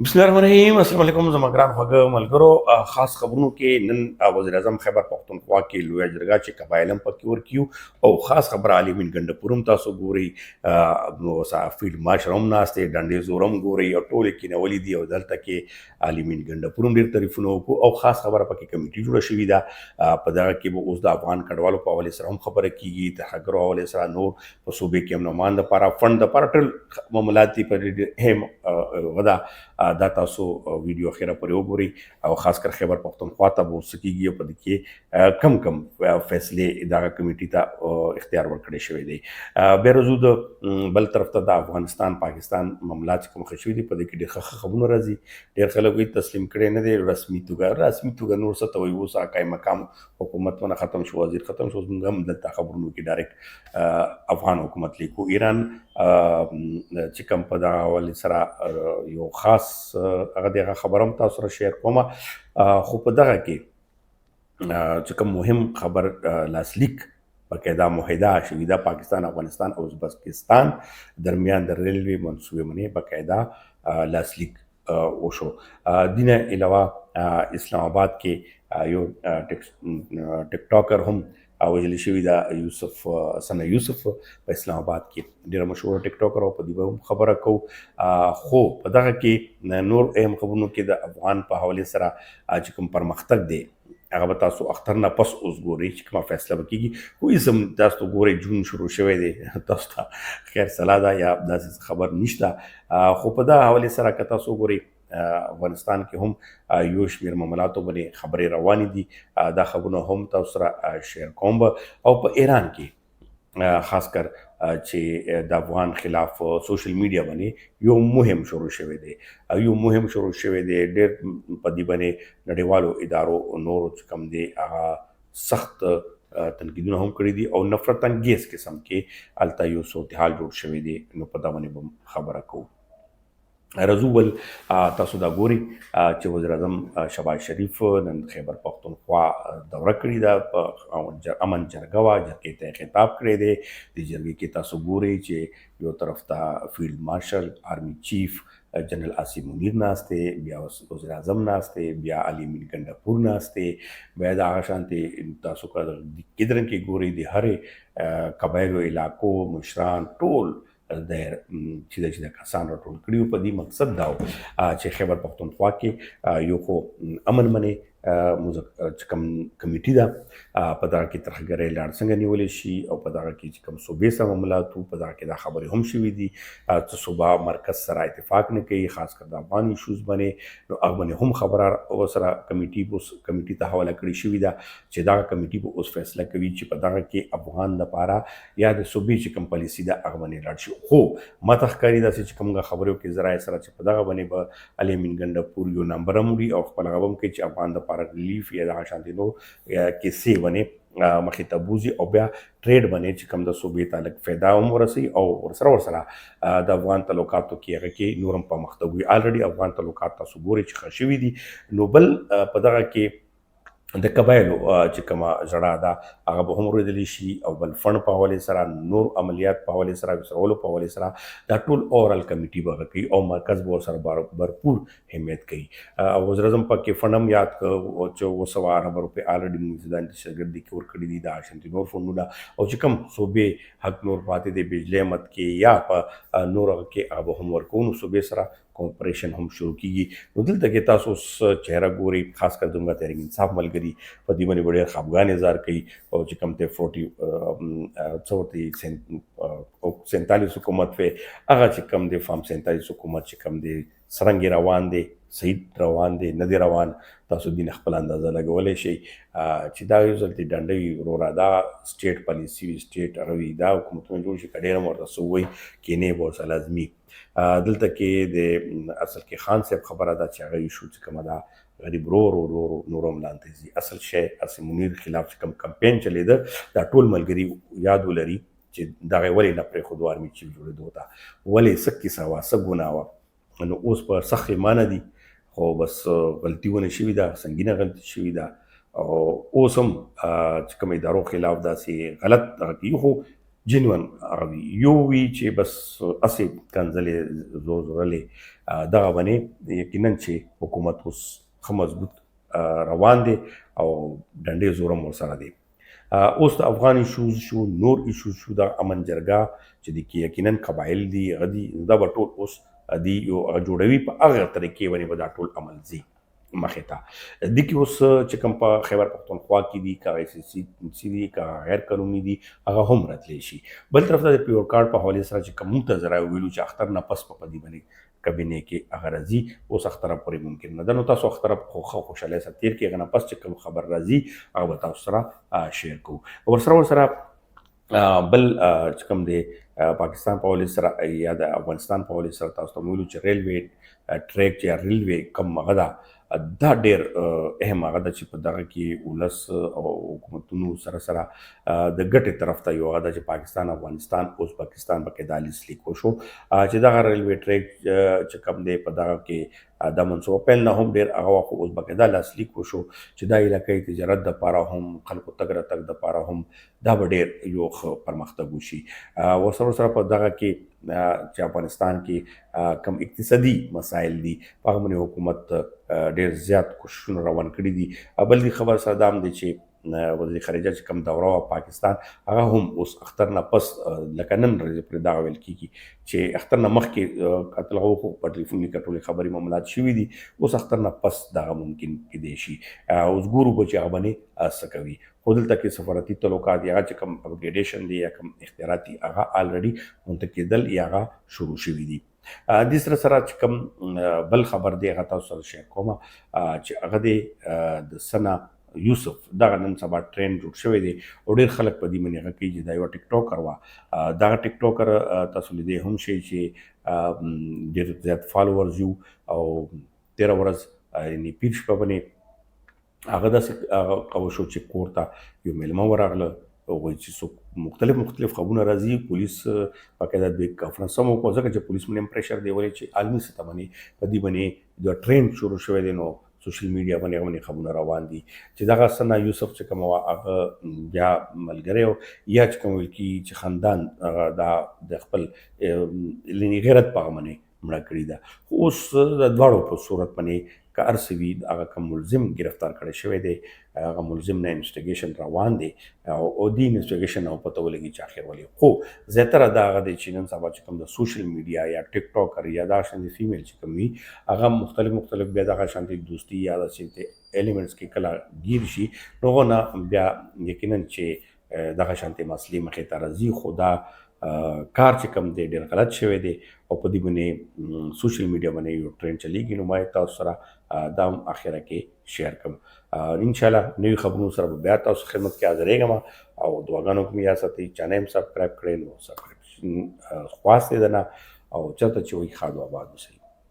بسم الله الرحمن الرحیم. السلام علیکم زما ګران خواږه ملګرو. خاص خبرونو کې نن وزیر اعظم خیبر پښتونخوا کې لویه جرګه چې قبایل هم پکې ورکیو او خاص خبره عالي امین ګنډپور هم تاسو ګورئ، نو فیلډ مارشل هم ناست دی، ډنډې زور هم ګورئ او ټول یې کینولي دي. او دلته کې عالي امین ګنډپور هم ډېر تعریفونه وکړو او خاص خبره پکې کمیټي جوړه شوې ده. په دغه کې به اوس د افغان کډوالو په حوالې سره هم خبره کیږي، ترهګرو حوالې سره، نور په صوبې کې امن امان دپاره، فنډ دپاره، ټول معاملات دي. په ډېر اهم غدا دا تاسو ویډیو اخیره پورې وګورئ او خاص کر خیبر پښتونخوا ته به څه کېږي او په دې کې کم کم فیصلې دغه کمیټي ته اختیار ورکړی شوی دی. بیا راځو د بل طرف ته، د افغانستان پاکستان معاملات چې کوم ښه شوي دي، په دې کې ډېر ښه ښه خبرونه راځي. ډېر خلک وایي تسلیم کړی نه دی رسمي توګه. نور څه ته وایي؟ اوس قایم مقام حکومت ونه ختم شو، وزیر ختم شو. موږ هم دلته خبرونو کې ډایرکټ افغان حکومت لیکو. ایران چې کوم په دغه حوالې سره یو خاص هغه دغه خبره هم تاسو سره شیر کوم. خو په دغه کې چې کوم مهم خبر، لاسلیک باقاعده معاهده شوې ده، پاکستان، افغانستان او ازبکستان درمیان د ریلوی منصوبې باندې باقاعده لاسلیک وشو. دینه علاوه اسلام آباد کې یو ټیک ټاکر هم وژل شوی دا، یوسف سنه یوسف، په اسلام آباد کې ډیره مشهور ټیک ټاکر، او په دې به خبره کو. خو په دغه کې نور اهم خبرونو کې د افغان په حواله سره چې کوم پرمختګ دی، هغه به تاسو اختر نه پس اوس ګورئ چې کومه فیصله به کیږي. خو اسم تاسو ګورئ، جون شروع شوی دی، تاسو ته خیر صلاح ده یا داسې خبر نشته. خو په دا حواله سره که تاسو ګورئ، افغانستان کې هم یو شمېر معاملاتو باندې خبرې روانې دي، دا خبرونه هم تاسو سره شیر کوم. او په ایران کې خاص کر چې د افغان خلاف سوشل میډیا باندې یو مهم شروع شوی دی او یو مهم شروع شوی دی، ډېر په دې باندې نړیوالو ادارو نورو چې کوم دی هغه سخت تنقیدونه هم کړي دي او نفرت انګیز قسم کې هلته یو صورتحال جوړ شوی دی، نو په دا باندې به خبره کوو. رضو بل تاسو دا ګوري چې وزیر اعظم شهباز شریف نن خیبر پښتونخوا دوره کړې ده، په امن جرګه وه، جرګې ته خطاب کړی دی. د جرګې کې تاسو ګورئ چې یو طرف ته فیلډ مارشل، آرمي چیف جنرال عاصم منیر ناست دی، بیا وزیر اعظم ناست دی، بیا علي امین ګنډاپور ناست دی، بیا د هغه شانتې تاسو که کدرن کې ګورئ، د هرې قبایلو علاقو مشران ټول د چې د کسان راټول کړي. په دې مقصد دا چې خیبر پښتونخوا کې یو خو امن منی چې کوم کمیټي ده، په دغه کې ترهګرۍ لار څنګه نیول شي او په دغه کې چې کوم صوبې سره معاملات وو، په دغه کې دا خبرې هم شوې دي چې صوبه مرکز سره اتفاق نه کوي، خاص کر د افغان ایشوز باندې، نو هغه باندې هم خبره ورسره کمیټي اوس کمیټي ته حواله کړې شوې ده چې دغه کمیټي به اوس فیصله کوي چې په دغه کې افغان لپاره یا د صوبې چې کوم پالیسي ده هغه باندې لاړ شي. خو ماته ښکاري داسې چې کومه خبرو کې ذرایع سره چې په دغه باندې به علي امین ګنډاپور یو نمبر هم وړي او خپل هغه هم کوي چې افغان دپاره ریلیف یا دغه شانتې نور کیسې باندې مخې ته بوځي او بیا ټریډ باندې چې کوم د صوبې ته لږ فایده هم ورسي او ورسره د افغان تعلقاتو کې هغه کې نور هم پرمختګ وي. الریډي افغان تعلقات تاسو ګورئ چې ښه شوي دي. نو بل په دغه کې د قبایلو چې کومه ژړا ده هغه به هم اورېدلی شي او بل فنډ په حوالې سره، نور عملیات په حوالې سره، وسرولو په حوالې سره، دا ټول اورال کمیټي به کوي او مرکز به ورسره برپور حمایت کوي. او وزیراعظم پکې فنډ هم یاد کړ چې 700 اربه روپۍ الریډي موږ د دهشتګردي کې ورکړي دي، دا شانتي نور فنډونه او چې کوم صوبې حق نور پاتې دی بجلی مد کې یا په نور هغه کې، هغه به هم ورکوو، نو صوبې سره کوپریشن هم شروع کیږي. نو دلته کې تاسو چهره ګوري، خاص کر زموږ تحریک انصاف ملګري په دې باندې ډېر خفګان اظهار کوي او چې کوم ته 40 څه ورته او 47 حکومت په هغه چې کوم دی، فارم 47 حکومت چې کوم دی، څرنګه روان دی، صحیح روان دی نه دی روان، تاسو دین خپل اندازه لګولی شئ چې دا یو ځل دې ډنډوي وروره. دا سټیټ پالیسي وي، سټیټ هغه وي، دا حکومتونه جوړ شي که ډېر هم ورته څه ووایي، کینې به ورسره لازمي. دلته کې د اصل کې خان صاحب خبره ده چې هغه ایشو چې کومه ده، غریب رو رو رو رو نور هم لاندې ځي. اصل شی عاصم منیر خلاف چې کوم کمپاین چلیده، دا ټول ملګري یاد ولري چې دغه ولې نه پرېښودو آرمي چیف جوړېدو ته، ولې، څه کیسه وه، څه ګناه وه؟ نو اوس په سخت ایمانه دي، خو بس غلطي ونه شوې ده، سنګینه غلطي شوې ده. او اوس هم چې کوم ادارو خلاف داسې غلط دغه کوي، خو جنون هغه وي، یو وي چې بس هسې کنځلې زور زورلې. دغه باندې یقینا چې حکومت اوس ښه مضبوط روان دی او ډنډې زور هم ورسره دی. اوس د افغان ایشوز شو، نور ایشوز شو، د امن جرګه چې د کې یقینا قبایل دي هغه دي، دا به ټول اوس دی یو هغه جوړوي، په هغه طریقې باندې به دا ټول عمل ځي مخې ته. د کې اوس چې کوم په خیبر پښتونخوا کې دي، که ایس سی سی دي که غیر قانوني دي، هغه هم راتلی شي. بل طرف ته د پیور کارت په حوالې سره چې کوم موږ ته ذرایع ویلو چې اختر نه پس په دې باندې کابینې کې هغه راځي، اوس اختره پورې ممکن نه ده. نو تاسو اختره په ښه خوشحالۍ سره تېر کړئ، هغه نه پس چې کوم خبر راځي هغه به تاسو سره شیر کوو. ورسره بل چې کوم دی پاکستان په حوالې سره یا د افغانستان په حوالې سره تاسو ته ویلو چې ریلوې ټریک یا ریلوې کوم هغه ده، دا ډېر اهم هغه ده چې په دغه کې ولس او حکومتونو سره سره د ګټې طرف ته یو هغه ده چې پاکستان، افغانستان، ازبکستان پکې دا لیک وشو چې دغه ریلوې ټریک چې کوم دی په دغه کې دا منصوبه پیل نه هم ډېر هغه وخت اوس پکې دا لاسلیک وشو چې دا علاقې تجارت دپاره هم، خلکو تګ راتګ دپاره هم دا به ډېر یو ښه پرمختګ وشي. ورسره سره په دغه کې چې افغانستان کې کم اقتصادي مسایل دي، په هغه باندې حکومت ډېر زیات کوششونه روان کړي دي. بل دې خبر سره دا هم دی چې وزیر خارجه چې کوم دوره وه پاکستان، هغه هم اوس اختر نه پس لکه نن ورځې پورې دغه ویل کېږي چې اختر نه مخکې قتل هغه خو په ټلیفون کې ټولې خبرې معاملات شوي دي، اوس اختر نه پس دغه ممکن کېدای شي. اوس ګورو به چې هغه باندې څه کوي. خو دلته کې سفارتي تعلقات یا چې کوم اپګریډیشن دی یا کوم اختیارات دي، هغه الریډي منتقدل یا هغه شروع شوي دي. دې سره سره چې کوم بل خبر دی هغه تاسو سره شیر کوم چې هغه دی د سنا یوسف. دغه نن سبا ټرند جوړ شوی دی او ډېر خلک په دې باندې هغه کوي چې دا یوه ټیک ټاکر وه. دغه ټیک ټاکر تاسو لیدی هم شئ چې ډېر زیات فالوورز یو، او تېره ورځ یعنې پیر شپه باندې هغه داسې هغه قوه شو چې کور ته یو مېلمه ورغله، هغوی چې څوک مختلف مختلف خبرونه راځي، پولیس باقاعده دوی کانفرنس هم وکړو، ځکه چې پولیس باندې هم پریشر دی، ولې چې عالمي سطح باندې په دې باندې د ټرند شروع شوی دی، نو سوشل میډیا باندې هغه باندې خبرونه روان دي چې دغه سنا یوسف چې کوم وه هغه بیا ملګری یا چې کوم ویل کېږي چې خاندان هغه دا د خپل یعنې غیرت په هغه باندې مړه کړې ده. خو اوس د دواړو په صورت باندې که هر څه وي، هغه کوم ملزم ګرفتار کړی شوی دی، هغه ملزم نه انویسټیګیشن روان دی او دې انویسټیګیشن نه پته ولګي چې اخر ولې. خو زیاتره دا هغه دی چې نن سبا چې کوم د سوشل میډیا یا ټیک ټاکر یا دا شان فیمیل چې کوم وي، هغه مختلف مختلف بیا دغه شانتې دوستي یا داسې الیمنټس کې کله ګیر شي، نو هغه نه بیا یقینا چې دغه شانتې مسلې مخې ته راځي. خو دا کار چې کوم دی ډېر غلط شوی دی او په دې باندې سوشل میډیا باندې یو ټرند چلیږي، نو ما یې تاسو سره دا هم اخره کې شیر کوم. ان شاء الله نوي خبرونو سره به بیا تاسو خدمت کې حاضرېږم او دعاګانو کې مې یاد ساتئ. چینل هم سبسکرایب کړئ نو سبسکرایب خواست دی درنه، او چېرته چې وایي ښاد او آباد اوسئ.